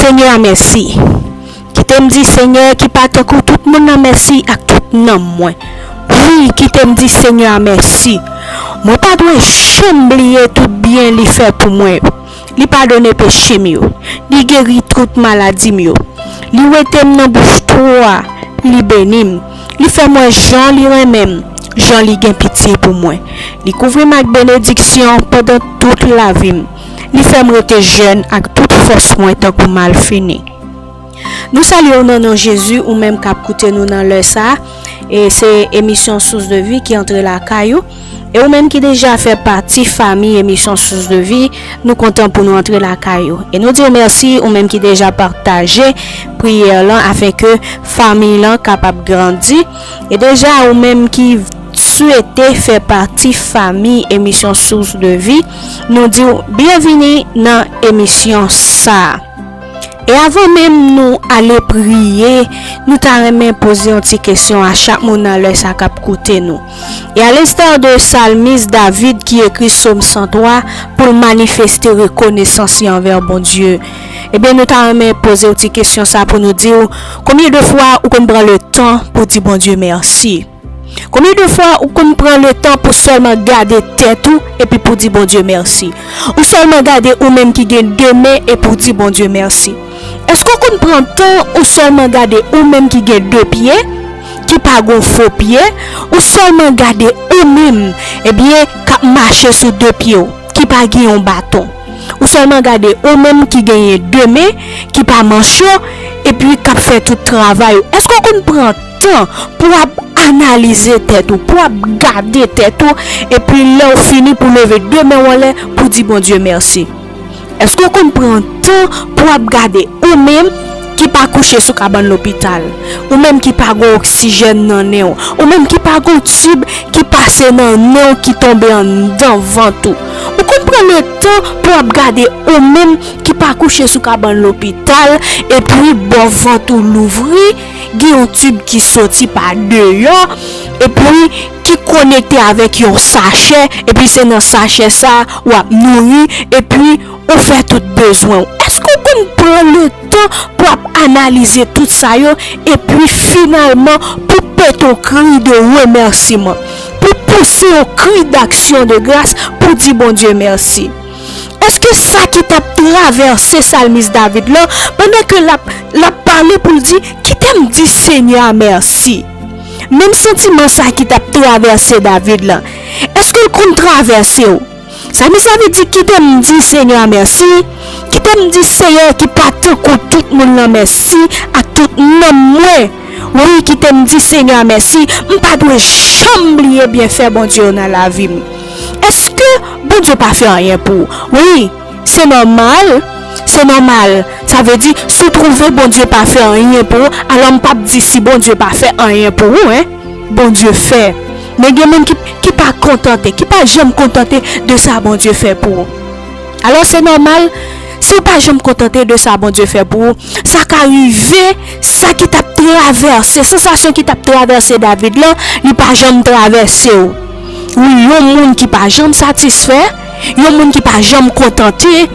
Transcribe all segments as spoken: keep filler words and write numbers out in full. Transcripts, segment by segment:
Senyè a mèsi. Kite m di Senyè ki pa tankou tout moun nan mèsi ak tout nanm mwen. Wi, kite m di Senyè a mèsi. Mwen pa dwe janm bliye tout byen li fè pou mwen yo. Li padone peche m yo. Li geri tout maladi m yo. Li wete m nan bouch twou a. Li beni m. Li fè m wè jan li renmen m, jan li gen pitye pou mwen. Li kouvri m ak benediksyon pandan tout lavi m. Li fè m rete jèn ak tout fòs mwen tankou malfini. Nou salye w nan non Jezi, ou menm k ap koute nou nan lè sa a. E se emisyon Source de Vie ki antre lakay ou. E ou menm ki deja fè pati fanmi emisyon Source de Vie, nou kontan pou nou antre lakay ou. E nou di w mèsi, ou menm ki deja pataje priyè lan afenke fanmi lan kapab grandi. E deja ou menm ki swete fè pati fanmi emisyon Source de Vie, nou di w byenvini nan emisyon sa a. E avan menm nou ale priye, nou ta renmen poze yon ti kesyon a chak moun nan lè sa k ap koute nou. E alenstar de salmis David ki ekri Sòm san twa pou l manifeste rekonesans li anvè Bondye, ebyen, nou ta renmen poze w ti kesyon sa pou nou di w, konbyen de fwa ou konn pran letan pou di Bondye mèsi? Konbyen de fwa ou konn pran letan pou sèlman gade tèt ou epi pou di Bondye mèsi? Ou sèlman gade ou menm ki gen de men epi w di Bondye mèsi? Èske w konn pran tan ou sèlman gade ou menm ki gen de pye, ki pa gon fo pye, ou sèlman gade ou menm, ebyen, k ap mache sou de pye w, ki pa gen yon baton? Ou sèlman gade ou menm ki genyen de men, ki pa manch yo, epi k ap fè tout travay ou. Èske w konn pran tan pou w ap analize tèt ou, pou w ap gade tèt ou, epi lè w fini pou w leve de men w anlè pou w di Bondye mèsi? Èske w konn pran tan pou w ap gade ou menm ki pa kouche sou kabann lopital, ou menm ki pa gen oksijèn nan nen w, ou menm ki pa gen tib ki pase nan nen w ki tonbe anndan vant ou? Ou konn pran letan pou w ap gade ou menm ki pa kouche sou kabann lopital, epi bò vant ou louvri, gen yon tib ki soti pa deyò, epi ki konekte avèk yon sachè, epi se nan sachè sa a w ap nouri, epi ou fè tout bezwen w. Èske w konn pran letan pou w ap analize tout sa yo, epi finalman pou pete yon kri de remèsiman, pou pouse yon kri d'action de grâce pou di Bondye mèsi? Èske sa ki t ap travèse salmis David lan, pandan ke l ap, l ap pale pou l di, kite m di Senyè a mèsi? Menm santiman sa ki t ap travèse David lan, èske l konn travèse w? Salmis David di, kite m di Senyè a mèsi, kite m di Senyè ki pa tankou tout moun lan mèsi ak tout nanm mwen. Wi, kite m di Senyè a mèsi, m pa dwe janm bliye byenfè Bondye yo nan lavi m. Èske Bondye pa fè anyen pou ou? Wi, se nòmal, se nòmal. Sa vle di, si w twouve Bondye pa fè anyen pou ou, alò m p ap di si Bondye pa fè anyen pou ou, en. Bondye fè. Men gen moun ki, ki pa kontante, ki pa janm kontante de sa Bondye fè pou ou. Alò, se nòmal, si w pa janm kontante de sa Bondye fè pou ou, sa ka rive, sa ki t ap travèse, sansasyon ki t ap travèse David lan, li pa janm travèse w. Wi, yon moun ki pa janm satisfè, yon moun ki pa janm kontante,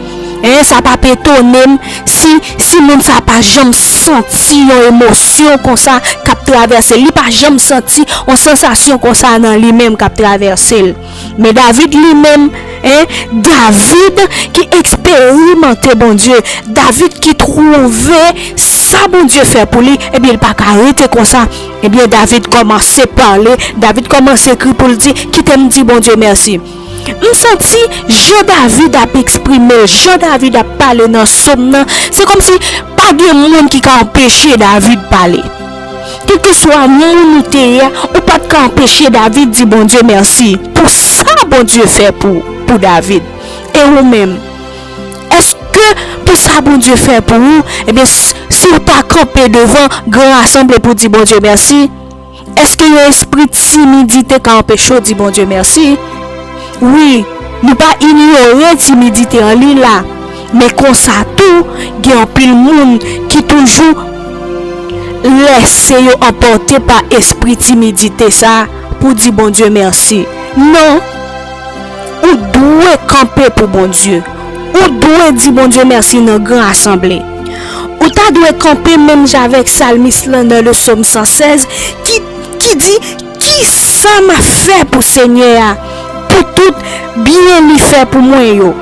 en, sa p ap etone m si, si moun sa pa janm santi yon emosyon konsa k ap travèse l, li pa janm santi yon sansasyon konsa nan li menm k ap travèse l. Men David li menm, en, David ki eksperimante Bondye, David ki twouve sa Bondye fè pou li, ebyen, li pa ka rete konsa. Ebyen, David kòmanse pale, David kòmanse ekri pou l di, kite m di Bondye mèsi. M santi jan David ap eksprime l, jan David ap pale nan sòm nan, se kòmsi pa gen moun ki ka anpeche David pale. Kèlkeswa moun ou te ye a, ou pa t ka anpeche David di Bondye mèsi pou sa Bondye fè pou, pou David. E ou menm? Èske pou sa Bondye fè pou ou, ebyen, s-, si w ta kanpe devan gran rasanble pou di Bondye mèsi, èske yon espri timidite ka anpeche w di Bondye mèsi? Wi, nou pa inyore timidite an, li la. Men konsa tou, gen anpil moun ki toujou lèse yo anpòte pa espri timidite sa a pou di Bondye mèsi. Non, ou dwe kanpe pou Bondye. Ou dwe di Bondye mèsi nan gran asanble. Ou ta dwe kanpe menm jan avèk salmis lan nan le Sòm san sèz ki, ki di, "Ki sa m a fè pou Senyè a, pou tout byen li fè pou mwen yo?"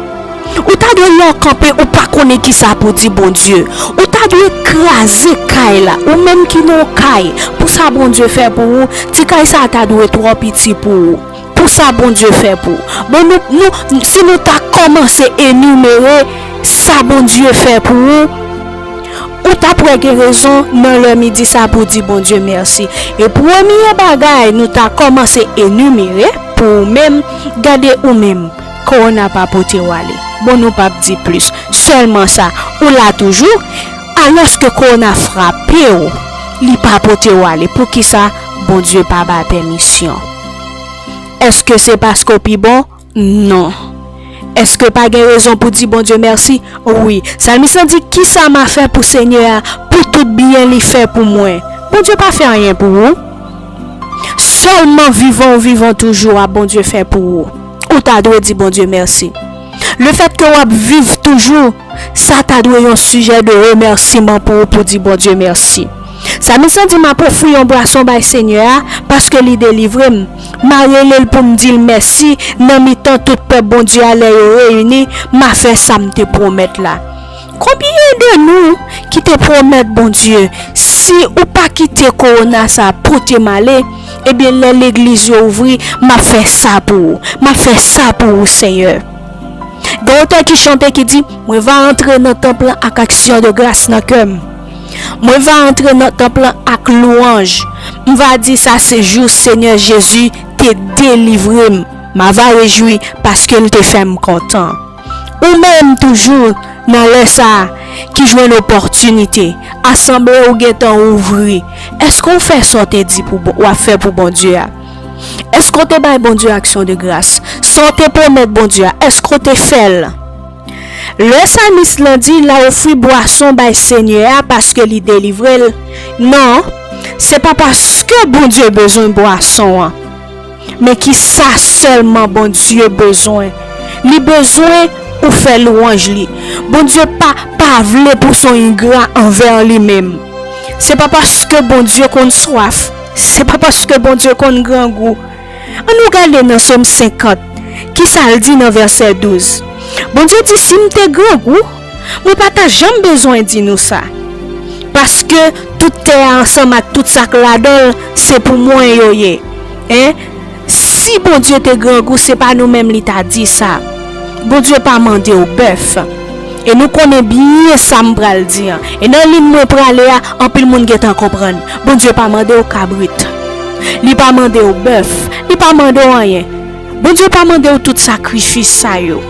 Ou ta dwe lè w kanpe, ou pa konnen ki sa pou di Bondye. Ou ta dwe kraze kay la, ou menm ki nan yon kay, pou sa Bondye fè pou ou, ti kay sa a ta dwe twò piti pou ou. Pou sa Bondye fè pou ou. Bon, nou, nou, si nou ta kòmanse enimere sa Bondye fè pou ou, ou t ap wè gen rezon nan lè midi sa pou di Bondye mèsi. E premye bagay nou ta kòmanse enimere pou ou menm, gade ou menm, kowona pa pote w ale. Bon, nou p ap di plis. Sèlman sa, ou la toujou, alòske kowona frape w, li pa pote w ale. Poukisa Bondye pa bay pèmisyon? Èske se paske w pi bon? Non. Èske pa gen rezon pou di Bondye mèsi? Wi. Salmis lan di, "Ki sa m a fè pou Senyè a, pou tout byen li fè pou mwen?" Bondye pa fè anyen pou ou. Sèlman vivan ou vivan toujou a Bondye fè pou ou. Ou ta dwe di Bondye mèsi. Lefètke w ap viv toujou, sa ta dwe yon sijè de remèsiman pou ou pou di Bondye mèsi. Salmis lan di, "M ap ofri yon bwason bay Senyè a, paske li delivre m. M a rele l pou m di l mèsi nan mitan tout pèp Bondye a lè yo reyini, m a fè sa m te pwomèt la." Konbyen de nou ki te pwomèt Bondye, "Si ou pa kite kowona sa a pote m ale, ebyen lè legliz yo ouvri, m ap fè sa pou ou, m ap fè sa pou ou, Senyè"? Gen otè ki chante ki di, "Mwen va antre nan tanp lan ak aksyon de gras nan kè m. Mwen va antre nan tanp lan ak lwanj. M va di sa se jou Senyè Jezi te delivre m. M a va rejwi paske l te fè m kontan." Ou menm toujou nan lè sa a ki jwenn opòtinite, asanble ou gentan ouvri, èske w fè sa w te di pou Bon-, w ap fè pou Bondye a? Èske w te bay Bondye aksyon de gras? Sa w te pwomèt Bondye a, èske w te fè l? Lè salmis lan di l a ofri bwason bay Senyè a paske li delivre l, non, se pa paske Bondye bezwen bwason an, men ki sa sèlman Bondye bezwen. Li bezwen ou fè lwanj li. Bondye pa, pa vle pou w se yon engra anvè li menm. Se pa paske Bondye konn swaf, se pa paske Bondye konn grangou. Ann nou gade nan Sòm senkant, ki sa l di nan vèsè douz. Bondye di, "Si m te grangou, mwen pa ta janm bezwen di nou sa. Paske tout tè a ansanm ak tout sa k ladan l, se pou mwen yo ye." Hein? Si Bondye te grangou, se pa nou menm li ta di sa. Bondye pa mande w bèf. E nou konnen byen sa m pral di an. E nan liy mwen prale a, anpil moun gentan konprann. Bondye pa mande w kabrit. Li pa mande w bèf. Li pa mande w anyen. Bondye pa mande w tout sakrifis sa yo.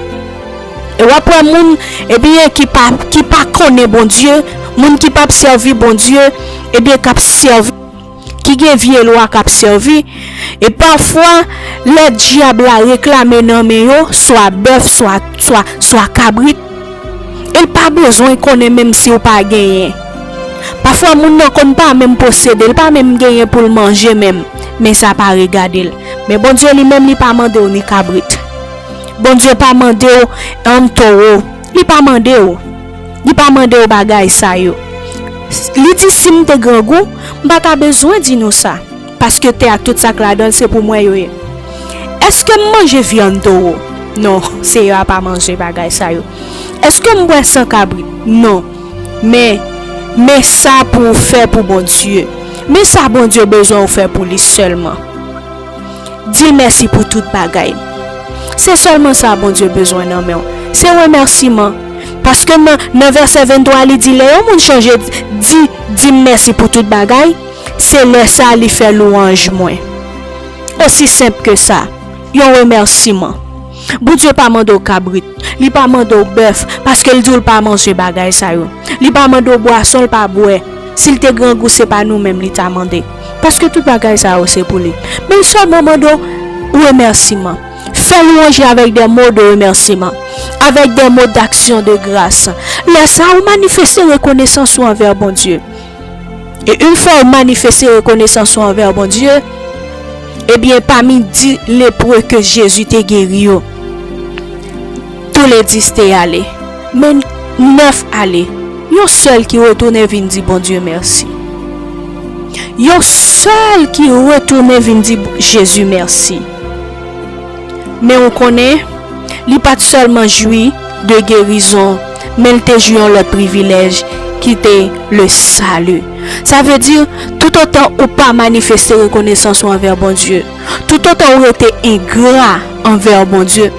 E w ap wè moun, ebyen, ki pa, ki pa konnen Bondye, moun ki p ap sèvi Bondye, ebyen, k ap sèvi, ki gen vye lwa k ap sèvi, e pafwa, lè dyab la reklame nan men yo, swa bèf, swa, swa, swa kabrit, e l pa bezwen konnen menm si w pa genyen. Pafwa, moun nan konn pa menm posede, l pa menm genyen pou l manje menm, men sa pa regade l. Men Bondye li menm, li pa mande w ni kabrit. Bondye pa mande w, um, towo. Li pa mande w. Li pa mande w bagay sa yo. Li di, "Si m te grangou, m pa ta bezwen di nou sa. Paske tè ak tout sa k ladan l, se pou mwen yo ye." Èske m manje vyann towo? Non, Seyè a pa manje bagay sa yo. Èske m bwè san kabrit? Non. Men, men sa pou w fè pou Bondye. Men sa Bondye bezwen w fè pou li sèlman. Di l mèsi pou tout bagay. Se sèlman sa Bondye bezwen nan men w. Se remèsiman. Paske nan, nan vèsè venntwa, li di, "Lè yon moun chonje di, di m mèsi pou tout bagay, se lè sa a li fè lwanj mwen." Osi senp ke sa. Yon remèsiman. Bondye pa mande w kabrit. Li pa mande w bèf, paske l di w l pa manje bagay sa yo. Li pa mande w bwason, l pa bwè. Si l te grangou, se pa nou menm li ta mande. Paske tout bagay sa yo se pou li. Men l sèlman mande w remèsiman. Fè lwanj li avèk des mots de remerciement, avèk des mots d'action de grâce. Lè sa a, ou manifeste rekonesans ou anvè Bondye. E yon fwa w manifeste rekonesans ou anvè Bondye, ebyen, pami dis lepre ke Jezi te geri yo, tou le dis te ale. Men nèf ale. Yon sèl ki retounen vin di Bondye mèsi. Yon sèl ki retounen vin di Jezi mèsi. Men ou konnen, li pa t sèlman jwi de gerizon, men l te jwi yon lòt privilèj ki te le sali. Sa vle di, toutotan ou pa manifeste rekonesans ou anvè Bondye, toutotan ou rete engra anvè Bondye,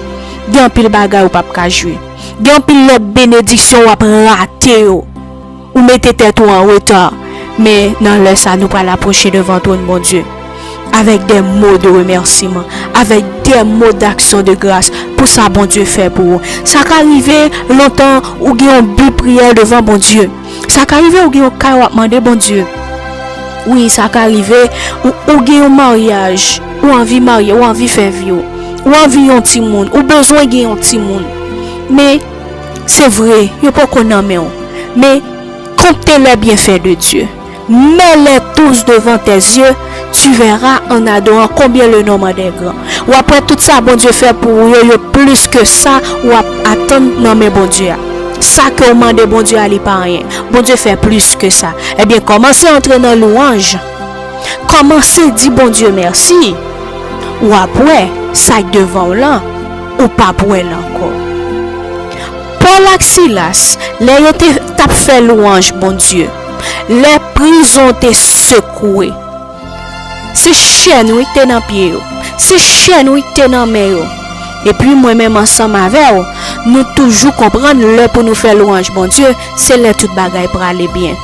gen anpil bagay ou p ap ka jwi. Gen anpil lòt benediksyon w ap rate yo. Ou mete tèt ou an reta, men nan lè sa nou pral apwoche devan twòn Bondye avèk de mo de remèsiman, avèk de mo d'aksyon de gras pou sa Bondye fè pou ou. Sa ka rive lontan ou gen yon bi priyè devan Bondye. Sa ka rive ou gen yon kay w ap mande Bondye. Wi, sa ka rive ou, ou gen yon maryaj, ou anvi marye, ou anvi fè vi w, ou anvi yon timoun, ou bezwen gen yon timoun. Men, se vre, yo poko nan men w. Men, compte les bienfaits de Dieu. Mets-les tous devant tes yeux, tu verras en adorant combien le nombre est grand. W ap wè tout sa Bondye fè pou ou yo, yo plis ke sa w ap atann nan men Bondye a. Sa ke w mande Bondye a, li pa anyen. Bondye fè plis ke sa. Ebyen, kòmanse antre nan lwanj. Kòmanse di Bondye mèsi. W ap wè sa k devan w lan, ou p ap wè l ankò. Pòl ak Silas, lè yo te, t ap fè lwanj Bondye, lè prizon te sekwe, se chèn, wi, k te nan pye yo. Se chèn, wi, k te nan men yo. Epi mwen menm ansanm avè w, nou toujou konprann lè pou nou fè lwanj Bondye, se lè tout bagay prale byen.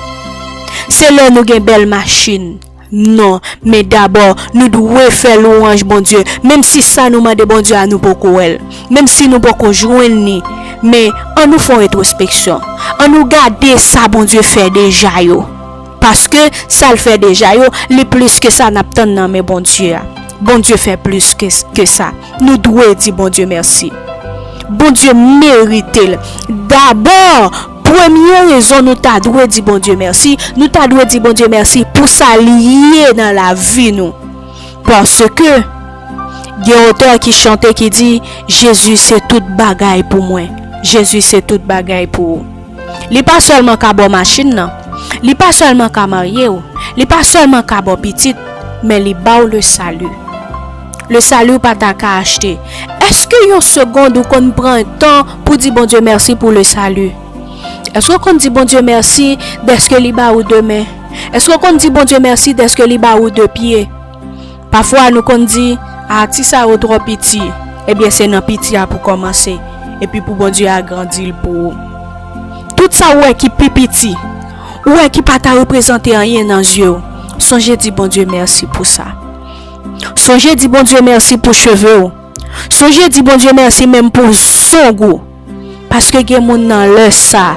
Se lè nou gen bèl machin. Non, men dabò, nou dwe fè lwanj Bondye, menm si sa nou mande Bondye a, nou poko wè l, menm si nou poko jwenn li. Men, ann nou fè yon retwospeksyon. Ann nou gade sa Bondye fè deja yo. Paske sa l fè deja yo, li plis ke sa n ap tann nan men Bondye a. Bondye fè plis ke, ke sa. Nou dwe di Bondye mèsi. Bondye merite l. Dabò, premye rezon nou ta dwe di Bondye mèsi, nou ta dwe di Bondye mèsi pou sa li ye nan lavi nou. Paske gen otè ki chante ki di, Jezi se tout bagay pou mwen. Jezi se tout bagay pou ou. Li pa sèlman ka ba w machin nan, li pa sèlman ka marye w, li pa sèlman ka ba w pitit, men li ba w le sali. Le sali w pa ta ka achte. Èske yon segond ou konn pran tan pou di Bondye mèsi pou le sali? Èske w konn di Bondye mèsi dèske li ba ou de men? Èske w konn di Bondye mèsi dèske li ba ou de pye? Pafwa nou konn di, a, ti sa yo twò piti. Ebyen, se nan piti a pou kòmanse, epi pou Bondye agrandi l pou ou. Tout sa ou wè ki pi piti, ou wè ki pa ta reprezante anyen nan zye w, sonje di Bondye mèsi pou sa. Sonje di Bondye mèsi pou cheve w. Sonje di Bondye mèsi menm pou zong ou. Paske gen moun nan lè sa,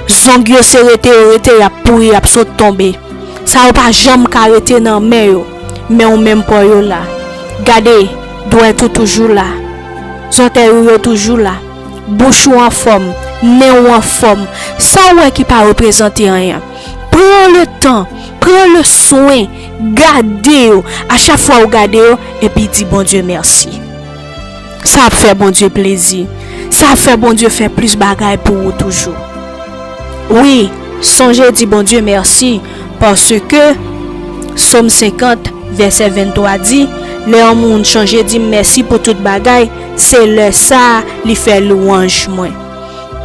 zong yo se rete yo rete, y ap pouri, y ap sot tonbe. Sa yo pa janm ka rete nan men yo, men ou menm pa w yo la. Gade, dwèt ou toujou la. Zòtèy ou yo toujou la. Bouch ou anfòm, nen ou anfòm. Sa w wè ki pa reprezante anyen. Pran le tan, pran le swen, gade yo. A chak fwa ou gade yo, epi di Bondye mèsi. Sa ap fè Bondye plezi. Sa ap fè Bondye fè plis bagay pou ou toujou. Wi, sonje di Bondye mèsi, paske Sòm senkant, vèsè venntwa di, lè yon moun chonje di m mèsi pou tout bagay, se lè sa a li fè lwanj mwen.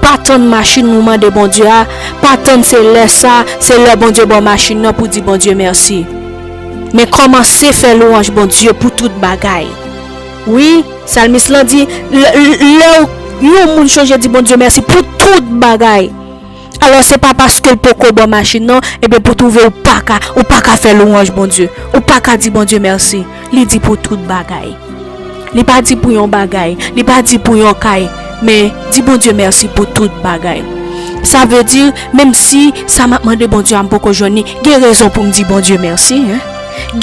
Pa tann machin ou mande Bondye a, pa tann se lè sa, se lè Bondye ba w machin nan pou di Bondye mèsi. Men kòmanse fè lwanj Bondye pou tout bagay. Wi, salmis lan di, lè, lè yon moun chonje di Bondye mèsi pou tout bagay, alò se pa paske l poko ba w machin nan, ebyen pou twouve ou pa ka, ou pa ka fè lwanj Bondye, ou pa ka di Bondye mèsi. Li di pou tout bagay. Li pa di pou yon bagay, li pa di pou yon kay, men di Bondye mèsi pou tout bagay. Sa vle di, menm si sa m ap mande Bondye a m poko jwenn li, gen rezon pou m di Bondye mèsi, en.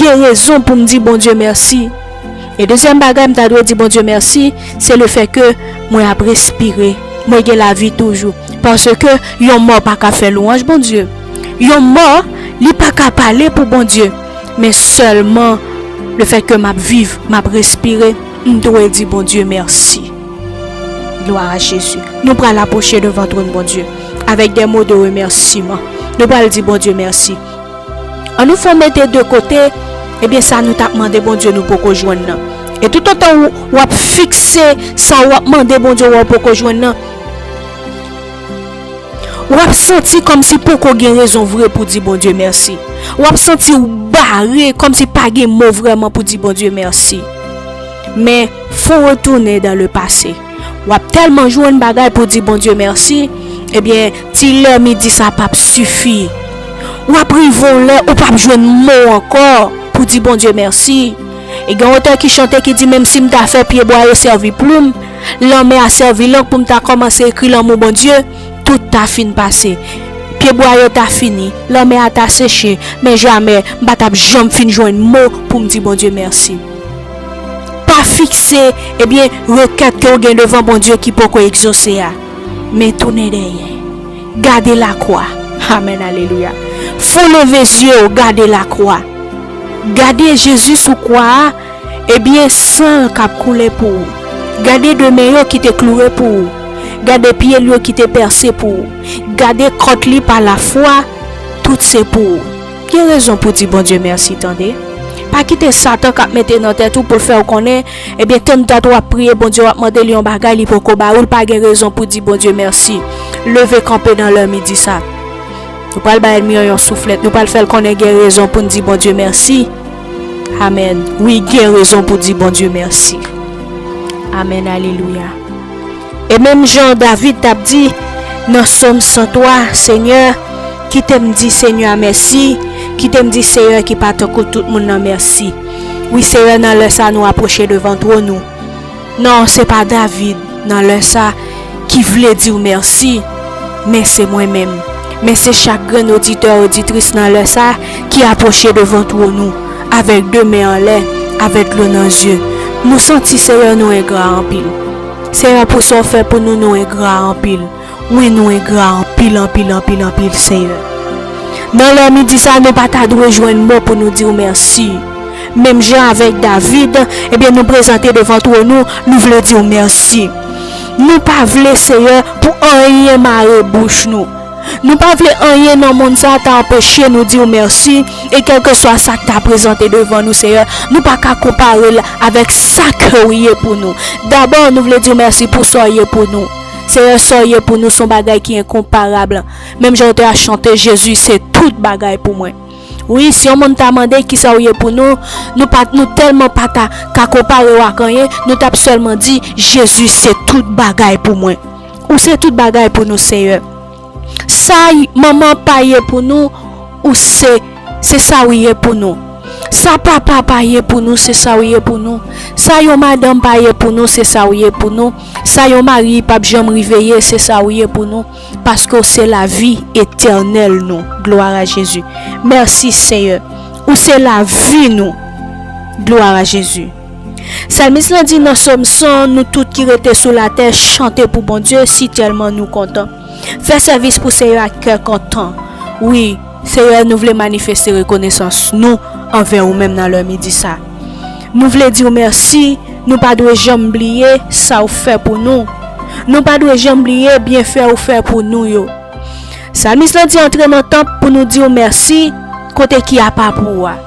Gen rezon pou m di Bondye mèsi. E dezyèm bagay m ta dwe di Bondye mèsi, se le fè ke mwen ap respire, mwen gen lavi toujou. Paske yon mò pa ka fè lwanj Bondye. Yon mò, li pa ka pale pou Bondye. Men sèlman le fè ke m ap viv, m ap respire, m dwe di Bondye mèsi. Glwa a Jezi. Nou pral apwoche devan twòn Bondye. avec des mots de remerciement. Nou pral di Bondye mèsi. An nou fè w mete de kote, ebyen sa nou t ap mande Bondye nou poko jwenn nan. E toutotan w, w ap fikse sa w ap mande Bondye w poko jwenn nan, w ap santi kòmsi poko gen rezon vre pou di Bondye mèsi. W ap santi w bare kòmsi pa gen mo vrèman pou di Bondye mèsi. Men, fò w retounen dans le passé. W ap tèlman jwenn bagay pou di Bondye mèsi, ebyen, ti lè midi sa p ap sifi. W ap rive yon lè ou p ap jwenn mo ankò pou di Bondye mèsi. E gen otè ki chante ki di, menm si m ta fè pyebwa yo sèvi plim, lanmè a sèvi lank pou m ta kòmanse ekri lanmou Bondye, tout ta fin pase. Pyebwa yo ta fini, lanmè a ta seche, men jamè m pa t ap janm fin jwenn mo pou m di Bondye mèsi. Pa fikse, ebyen, rekèt ke w gen devan Bondye ki poko egzose a. Men tounen dèyè. Gade lakwa. Amèn, alelouya. Fò w leve zye w, gade lakwa. Gade Jezi sou kwa a, ebyen, san l k ap koule pou ou. Gade de men yo ki te kloure pou ou. Gade pye l yo ki te pèse pou ou. Gade kòt li pa lafwa, tout se pou ou. Gen rezon pou di Bondye mèsi, tande. Pa kite Satan k ap mete nan tèt ou pou l fè w konnen, ebyen, tann dat w ap priye Bondye, w ap mande li yon bagay, li poko ba ou l, pa gen rezon pou di Bondye mèsi. Leve kanpe nan lè midi sa. Nou pral bay ènmi an yon souflèt, nou pral fè l konnen gen rezon pou n di Bondye mèsi. Amèn. Wi, gen rezon pou di Bondye mèsi. Amèn, alelouya. E menm jan David t ap di nan Sòm san twa, Senyè, kite m di Senyè a mèsi, kite m di Senyè ki pa tankou tout moun nan mèsi. Wi, Senyè, nan lè sa nou apwoche devan twòn ou. Non, se pa David, nan lè sa, ki vle di w mèsi, men se mwen menm. Men se chak grenn oditè, oditris nan lè sa, ki apwoche devan twòn ou, avèk de men anlè, avèk dlo nan zye. Nou santi, Senyè, nou engra anpil. Senyè, pou sa w fè pou nou, nou engra anpil. Wi, nou engra anpil, anpil, anpil, anpil, Senyè. Nan lè midi sa, nou pa ta dwe jwenn mo pou nou di w mèsi. Menm jan avèk David, ebyen, nou prezante devan twòn ou, nou vle di w mèsi. Nou pa vle, Senyè, pou anyen mare bouch nou. Nou pa vle anyen nan mond sa ta anpeche nou di w mèsi, e kèlkeswa sa k ta prezante devan nou, Senyè, nou pa ka konpare l avèk sa ke w ye pou nou. Dabò, nou vle di w mèsi pou sa w ye pou nou. Senyè, sa w ye pou nou se yon bagay ki enkonparab. Menm jan w te a chante, Jezi, se tout bagay pou mwen. Wi, si yon moun ta mande kisa w ye pou nou, nou pa, nou tèlman pa ta ka konpare w ak anyen, nou t ap sèlman di, Jezi, se tout bagay pou mwen. Ou se tout bagay pou nou, Senyè. Sa y-, manman pa ye pou nou, ou se, se sa w ye pou nou. Sa papa pa ye pou nou, se sa w ye pou nou. Sa yon madanm pa ye pou nou, se sa w ye pou nou. Sa yon mari p ap janm rive ye, se sa w ye pou nou. Paske w se lavi etènèl nou. Glwa a Jezi. Mèsi, Senyè. Ou se lavi nou. Glwa a Jezi. Salmis lan di nan Sòm san, nou tout ki rete sou latè, chante pou Bondye, sitèlman nou kontan. Fè sèvis pou Senyè ak kè kontan. Wi, Senyè, nou vle manifeste rekonesans nou anvè ou menm nan lè midi sa. Nou vle di w mèsi, nou pa dwe janm bliye sa w fè pou nou. Nou pa dwe janm bliye byenfè ou fè pou nou yo. Salmis lan di antre nan tanp pou nou di w mèsi kote ki apa pou ou a.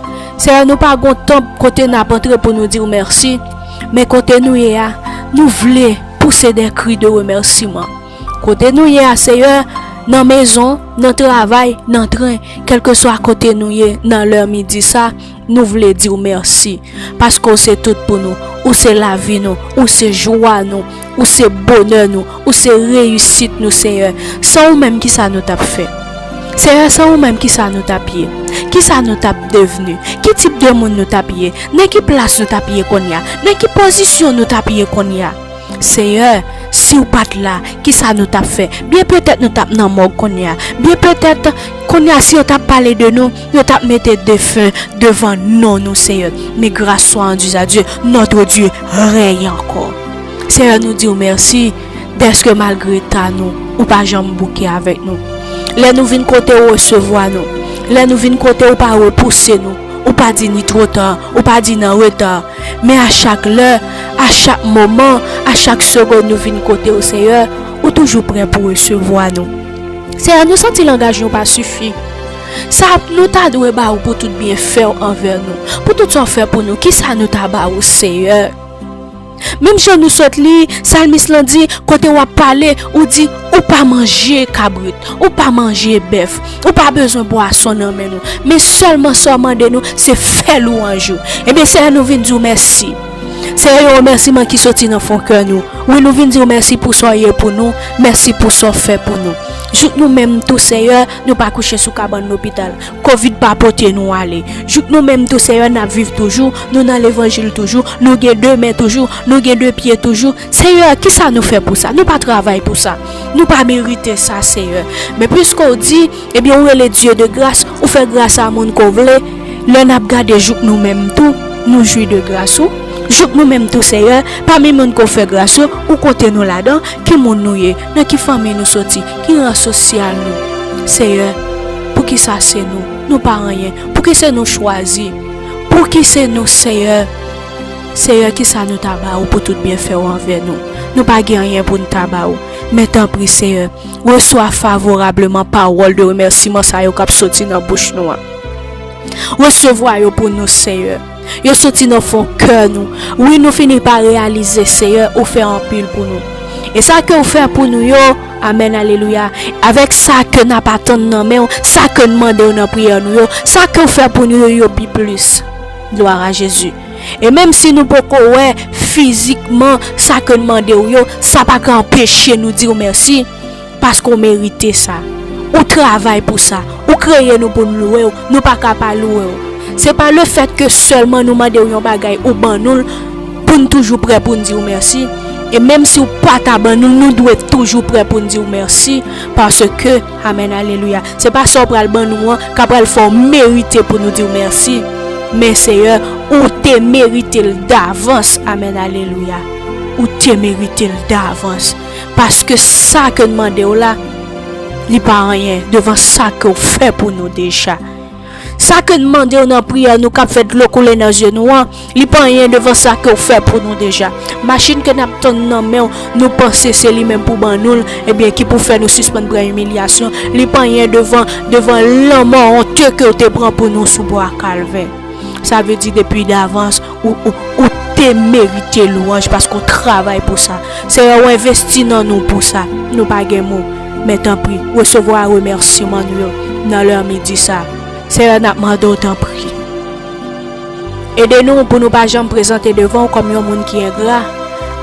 Senyè, nou pa gon tanp kote n ap antre pou nou di w mèsi, men kote nou ye a, nou vle pouse de kri de remèsiman. Kote nou ye a, Senyè, nan mezon, nan travay, nan tren, kèlkeswa kote nou ye nan lè midi sa, nou vle di w mèsi, paske w se tout pou nou, ou se lavi nou, ou se jwa nou, ou se bonè nou, ou se reyisit nou, Senyè. San ou menm, kisa nou t ap fè? Senyè, san ou menm, kisa nou t ap ye? Kisa nou t ap devni? Ki tip de moun nou t ap ye? Nan ki plas nou t ap ye kounye a? Nan ki pozisyon nou t ap ye kounye a? Senyè, si w pa t la, kisa nou t ap fè? Byen petèt nou t ap nan mòg kounye a. Byen petèt, kounye a, si yo t ap pale de nou, yo t ap mete defen devan non nou, Senyè. Men gras swa rendue à Dieu, notre Dieu règne encore. Senyè, nou di w mèsi dèske malgre ta nou, ou pa janm bouke avèk nou. Lè nou vin kote w, ou resevwa nou. Lè nou vin kote w, ou pa repouse nou. Ou pa di ni twò ta, ou pa di n an reta. Men a chak lè, a chak moman, a chak segonn nou vin kote w, Senyè, ou toujou prè pou resevwa nou. Seyè, nou santi langaj nou pa sifi. Sa nou ta dwe ba ou pou tout byenfè w anvè nou, pou tout sa w fè pou nou, kisa nou ta ba ou, Seyè? Menm jan nou sot li, salmis lan di, kote w ap pale, ou di, ou pa manje kabrit, ou pa manje bèf, ou pa bezwen bwason nan men nou. Men sèlman sa w mande nou, se fè lwanj ou. Ebyen, Seyè, nou vin di w mèsi. Seyè, yon remèsiman ki soti nan fon kè nou. Wi, nou vin di w mèsi pou sa w ye pou nou, mèsi pou sa w fè pou nou. Jouk nou menm tou, Seyè, nou pa kouche sou kabann lopital. Kovid pa pote nou ale. Jouk nou menm tou, Seyè, n ap viv toujou, nou nan levanjil toujou, nou gen de men toujou, nou gen de pye toujou. Seyè, kisa nou fè pou sa? Nou pa travay pou sa. Nou pa merite sa, Seyè. Men piske w di, ebyen, ou rele Dye de gras, ou fè gras a moun ke w vle. Lè n ap gade jouk nou menm tou, nou jwi de gras ou. Jouk nou menm tou, Seyè, pami moun ke w fè gras yo, ou konte nou ladan. Ki moun nou ye? Nan ki fanmi nou soti? Ki ran sosyal nou? Seyè, pouki sa se nou? Nou pa anyen. Pouki se nou chwazi? Pouki se nou, Seyè? Seyè, kisa nou ta ba ou pou tout byenfè w anvè nou? Nou pa gen anyen pou n ta ba ou. Men tanpri, Seyè, resevwa favorableman pawòl de remèsiman sa yo k ap soti nan bouch nou an. Resevwa yo pou nou, Seyè. Yo soti nan fon kè nou. Wi, nou fini pa reyalize, Seyè, ou fè anpil pou nou. E sa ke w fè pou nou yo, amèn, alelouya, avèk sa ke n ap atann nan men w, sa ke n mande w nan priyè nou yo, sa ke w fè pou nou yo, yo pi plis. Glwa a Jezi. E menm si nou poko wè fizikman sa ke n mande w yo, sa pa ka anpeche nou di w mèsi, paske w merite sa. Ou travay pou sa. Ou kreye nou pou n louwe w, nou pa ka pa louwe w. Se pa lefèt ke sèlman nou mande w yon bagay, ou ban nou l, pou n toujou prè pou n di w mèsi. E menm si w pa ta ban nou l, nou dwe toujou prè pou n di w mèsi, paske, amèn, alelouya, se pa sa w pral ban nou an k ap pral fè w merite pou nou di w mèsi. Men, Seyè, ou te merite l davans. Amèn, alelouya. Ou te merite l davans. Paske sa ke n mande w la, li pa anyen devan sa ke w fè pou nou deja. Sa ke n mande w nan priyè nou k ap fè dlo koule nan zye nou an, li pa anyen devan sa ke w fè pou nou deja. Machin ke n ap tann nan men w, nou panse se li menm pou ban nou l, ebyen, ki pou fè nou sispann pran imilyasyon, li pa anyen devan, devan lanmò onte ke w te pran pou nou sou bwa Kalvè. Sa vle di depi davans, ou, ou, ou te merite lwanj paske w travay pou sa. Seyè, w envesti nan nou pou sa. Nou pa gen mo. Men tanpri, resevwa remèsiman nou yo nan lè midi sa. Seyè, n ap mande w tanpri. Ede nou pou nou pa janm prezante devan w kòm yon moun ki engra,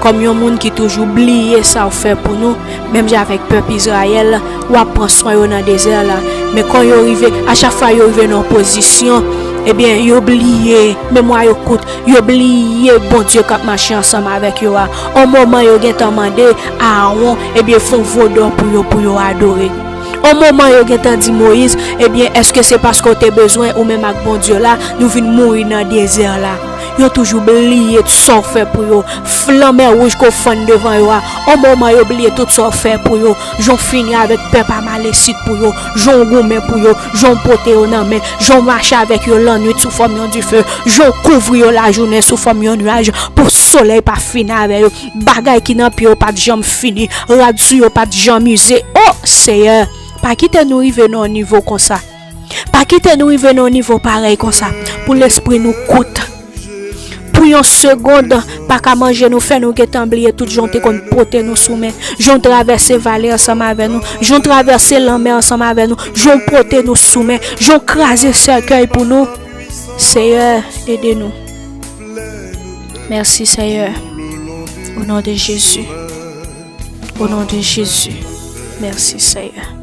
kòm yon moun ki toujou bliye sa w fè pou nou, menm jan avèk pèp Izrayèl, w ap pran swen yo nan dezè la. Men kan yo rive, a chak fwa yo rive nan yon pozisyon, ebyen, yo bliye, memwa yo kout, yo bliye Bondye k ap mache ansanm avèk yo a. On moman yo gentan mande Aawon, ebyen, fè yon vodò pou yo, pou yo adore. On moman yo gentan di Moyiz, ebyen, èske se paske w te bezwen ou menm ak Bondye la, nou vin mouri nan dezè la? Yo toujou bliye tout sa w fè pou yo. Lanmè wouj ke w fann devan yo a. On moman yo bliye tout sa w fè pou yo. Jan w fini avèk pèp Amalesit pou yo. Jan w goumen pou yo. Jan w pote yo nan men. Jan w mache avèk yo lannwit sou fòm yon dife. Jan w kouvri yo lajounen sou fòm yon nwaj. Pou solèy pa fini avè yo. Bagay ki nan pye yo pa t janm fini. Rad sou yo pa t janm ize. O Seyè, pa kite nou rive nan yon nivo konsa. Pa kite nou rive nan yon nivo parèy konsa, pou lespri nou kout. Pou yon segonn, pa ka manje nou, fè nou gentan bliye tout jan w te konn pote nou sou men, jan w travèse vale ansanm avè nou, jan w travèse lanmè ansanm avè nou, jan w pote nou sou men, jan w kraze sèkèy pou nou. Seyè, ede nou. Mèsi, Seyè. O non de Jezi. O non de Jezi. Mèsi, Seyè.